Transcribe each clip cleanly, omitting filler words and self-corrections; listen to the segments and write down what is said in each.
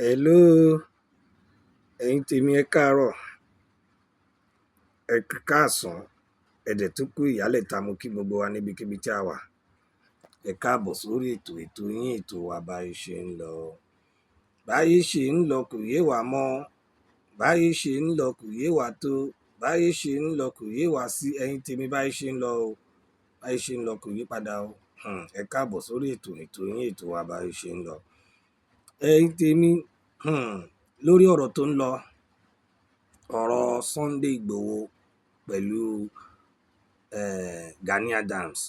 Hello, ẹ̀yin tèmi, ẹ káàárọ̀, ẹ káàsán, ẹ dẹ̀ tún kú ìyálẹ̀ta. Mo kí gbogbo wa níbikíbi tí a wà. Ẹ káàbọ̀ sórí ètò, ètò yín, ètò wa, Báyé Ṣe Ń Lọ. Báyé ṣe ń lọ kò yé wa mọ́, báyé ṣe ń lọ kò yé wa tó, báyé ṣe ń lọ kò yé wa sí. Ẹ̀yin tèmi, báyé ṣe ń lọ o, báyé ṣe ń lọ kò yí padà o. Ẹ káàbọ̀ sórí ètò, ètò yín, ètò wa, Báyé Ṣe Ń Lọ. Ẹ̀yin tèmi, lórí ọ̀rọ̀ tó ń lọ, ọ̀rọ̀ Sunday Igboho pẹ̀lú Gani Adams,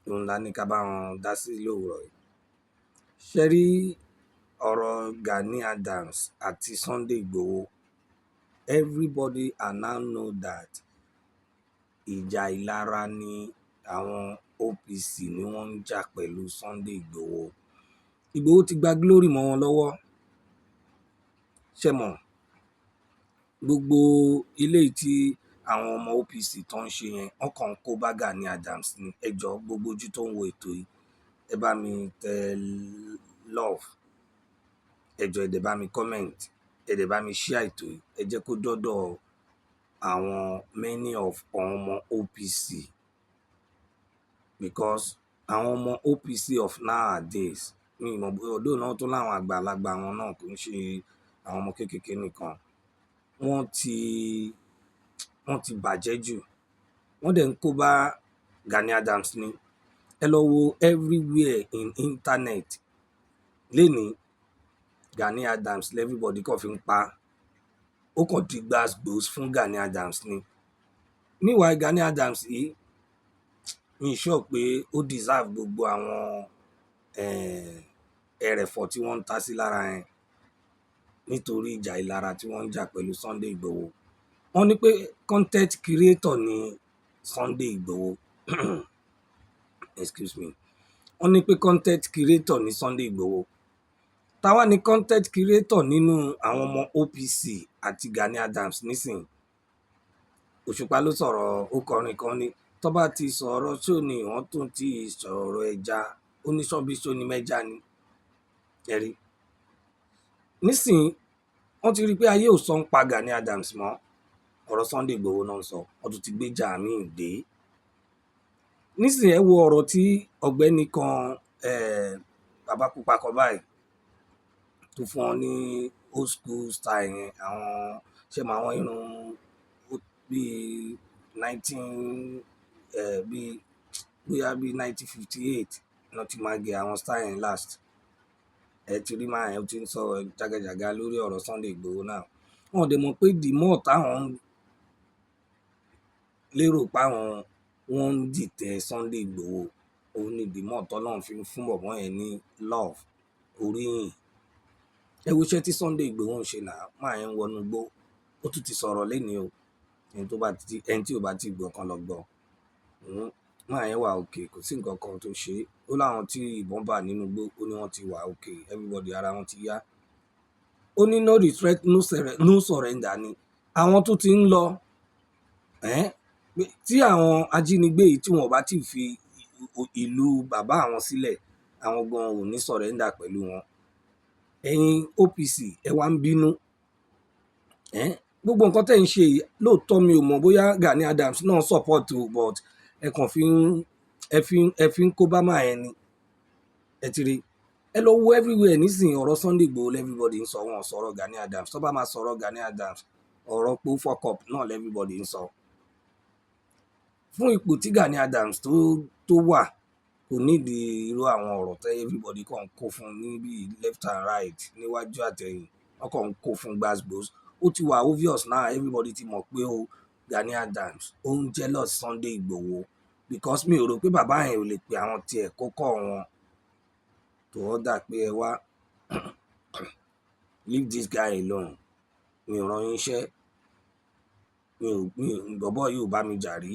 òun la ní ká bá wọn dá sí lówùúrọ̀ yìí. Ṣé rí ọ̀rọ̀ Gani Adams àti Sunday Igboho, everybody are now know that ìjà ìlara ni àwọn OPC ni wọ́n ń jà pẹ̀lú Sunday Igboho. Igboho ti gba glory mọ́ wọn lọ́wọ́. Ṣé mọ̀ gbogbo eléyìí tí àwọn ọmọ OPC tó ń ṣe yẹn, wọ́n kàn ń kó bá Gani Adams ni. Ẹ jọ̀ọ́, gbogbo ojú tó ń wo ètò yìí, ẹ bá mi tẹ love. Ẹ jọ̀ọ́, ẹ dẹ̀ bá mi comment, ẹ dẹ̀ bá mi share ètò yìí. Ẹ jẹ́ kó dọ́dọ̀ àwọn many of àwọn ọmọ OPC, because àwọn ọmọ OPC of nowadays, mi ò mọ̀ bóyá ọdún náà tún láwọn àgbàlagbà wọn náà, kò ń ṣe àwọn ọmọ kéékèèké nìkan. Wọ́n ti bàjẹ́ jù, wọ́n dẹ̀ ń kó bá Gani Adams ni. Ẹ lọ wo everywhere in internet lénìí, Gani Adams everybody kàn fi ń pa. Ó kàn di gbas-gbos fún Gani Adams ni. Meanwhile, Gani Adams yìí, mi sure pé ó deserve gbogbo àwọn ẹrẹ̀fọ̀ tí wọ́n ń ta sí lára yẹn nítorí ìjà ìlara tí wọ́n ń jà pẹ̀lú Sunday Igboho. Wọ́n ní pé content creator ni Sunday Igboho, excuse me, wọ́n ní pé content creator ni Sunday Igboho. Táwa ni content creator nínú àwọn ọmọ OPC àti Gani Adams nísìnyí? Òṣùpá ló sọ̀rọ̀, ó kọrin kan ní tó bá ti sọ̀rọ̀ sóní, wọ́n tún ti sọ̀rọ̀ ẹja. Ó ní sọ́bí sóní mẹ́ja ni ẹ̀rí nísìnyí. Wọ́n ti rí i pé ayé ò sọ ń pa Gani Adams mọ́, ọ̀rọ̀ Sunday Igboho náà ń sọ. Wọ́n tún ti gbéjà míì dé nísìnyí. Ẹ wo ọ̀rọ̀ tí ọ̀gbẹ́ni kan, bàbá pupa kan báyìí, tó fún ọ ní old school style yẹn, àwọn ṣe mọ àwọn irun bíi nineteen bíi bóyá bíi 1958 náà ti máa gẹ àwọn style yẹn last. Ẹ ti rí máa yẹn, ó ti ń sọ jágajàga lórí ọ̀rọ̀ Sunday Igboho náà. Wọn ò dẹ̀ mọ̀ pé the more táwọn ń lérò páwọn wọ́n ń dìtẹ̀ Sunday Igboho, òun ni the more tọ́lọ́run fi ń fún bọ̀bọ́ yẹn ní love, oríyìn. Ẹ wo iṣẹ́ tí Sunday Igboho ń ṣe náà. Máa yẹn ń wọnú igbó. Ó tún ti sọ̀rọ̀ lénìí o. Ẹni tó bá ti, ẹni tí ò bá ti gbọ́ kan lọ gbọ́. Máa yẹn wà okay, kò sí nǹkan kan tó ṣe é. Ó láwọn tí ìbọn bà nínú igbó, ó ní wọ́n ti wà okay, everybody, ara wọn ti yá. Ó ní no retreat, no surrender ni àwọn tó ti ń lọ. Tí àwọn ajínigbé yìí, tí wọn ò bá tí fi ìlú bàbá àwọn sílẹ̀, àwọn gan ò ní surrender pẹ̀lú wọn. Ẹ̀yin OPC, ẹ wá ń bínú. Gbogbo nǹkan tẹ́ ń ṣe yìí, lóòótọ́ mi ò mọ̀ bóyá Gani Adams náà support o, but ẹ kàn fi ń ẹ fi ń kó bá máa yẹn ni. Ẹ ti rí, ẹ lọ wo everywhere nísìnyí, ọ̀rọ̀ Sunday Igboho everybody ń sọ. Wọn sọ̀rọ̀ Gani Adams. Tó bá máa sọ̀rọ̀ Gani Adams, ọ̀rọ̀ pé ó fuck up náà everybody ń sọ. Fún ipò tí Gani Adams tó wà, kò nídìí irú àwọn ọ̀rọ̀ tẹ́ everybody kàn ń kó fún níbi left and right, níwájú àtẹ̀yìn, wọ́n kàn ń kó fún gbasgbos. Ó ti wà obvious now, everybody ti mọ̀ pé o Gani Adams ó ń jealous Sunday Igboho, because mi ò rò pé bàbá yẹn ò lè pe àwọn tiẹ̀ kó kọ́ wọn tó order pé, "Ẹ wá, leave this guy alone. Mi ò rán yín iṣẹ́, mi ò bọ̀bọ́ yìí ò bá mi jà rí.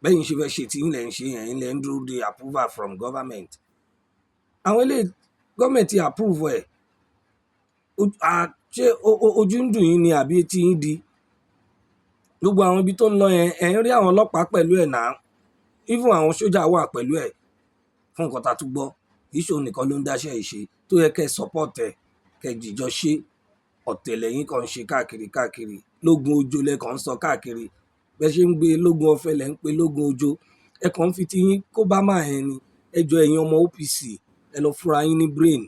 Bẹ́yìn ṣe fẹ́ ṣe tí yín lẹ̀ ń ṣe yẹn, yín lẹ̀ ń dúró de approval from government." Àwọn eléyìí, government ti approve ẹ̀. Ṣé ojú ń dùn yín ni àbí etí yín di? Gbogbo àwọn ibi tó ń lọ yẹn, ẹ̀ ń rí àwọn ọlọ́pàá pẹ̀lú ẹ̀ náà, even àwọn sójà wà pẹ̀lú ẹ̀. Fún nǹkan tá a tún gbọ́, kì í ṣe òun nìkan ló ń dáṣẹ́ yìí ṣe. Tó yẹ kẹ́ support ẹ̀, kẹ́ jìjọ ṣe. Ọ̀tẹ̀ lẹ́yìn kan ń ṣe káàkiri káàkiri. Lógun ojo lẹ́kàn ń sọ káàkiri. Bẹ́ẹ̀ ṣe ń gbé lógun ọ̀fẹ́ lẹ́ ń pe lógun ojo. Ẹ kàn ń fi ti yín kó bá máa yẹn ni. Ẹ jọ, ẹ̀yin ọmọ OPC, ẹ lọ fúnra yín ní brain.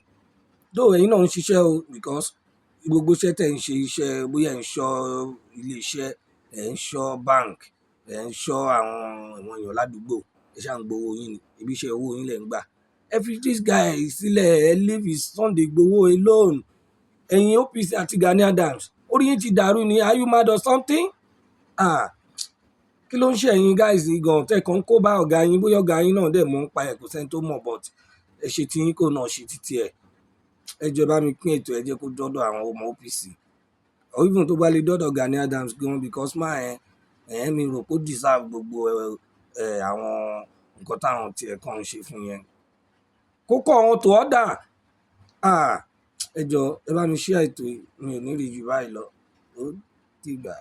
Though ẹ̀yin náà ń ṣiṣẹ́ o, because gbogbo iṣẹ́ tẹ̀ ń ṣe, iṣẹ́ bóyá ẹ̀ ń ṣọ́ ilé iṣẹ́, ẹ̀ ń ṣọ́ bank, ẹ̀ ń ṣọ́ àwọn èèyàn ládùúgbò, ẹ ṣáà ń gbowó yín ni. Ibi iṣẹ́ owó yín lẹ̀ ń gbà. Ẹ fi this guy sílẹ̀, ẹ leave his Sunday Igboho alone. Ẹ̀yin OPC àti Gani Adams, orí yín ti dàrú ni. Are you mad or something? Ah, kí ló ń ṣe ẹ̀yin guys yìí gan tẹ́ kàn ń kó bá ọ̀gá yín? Bóyá ọ̀gá yín náà dẹ̀ mọ̀ ń pa ẹ̀, kò sẹ́ni tó mọ̀, but ẹ ṣe tí yín kò náà ṣe títí ẹ̀. Ẹ jọ̀ọ́, ẹ bá mi pín ètò, ẹ jẹ́ kó dọ́dọ̀ àwọn ọmọ OPC or even tó bá lè dọ́dọ̀ Gani Adams gan, because máa ẹ ẹ̀ mi rò pé ó deserve gbogbo ẹ àwọn nǹkan táwọn tiẹ̀ kàn ń ṣe fún yẹn. Kókó àwọn tó ọ̀dà. Ah, ẹ jọ̀ọ́, ẹ bá mi share ètò yìí. Mi ò ní rí ju báyìí lọ. Ó dìgbà.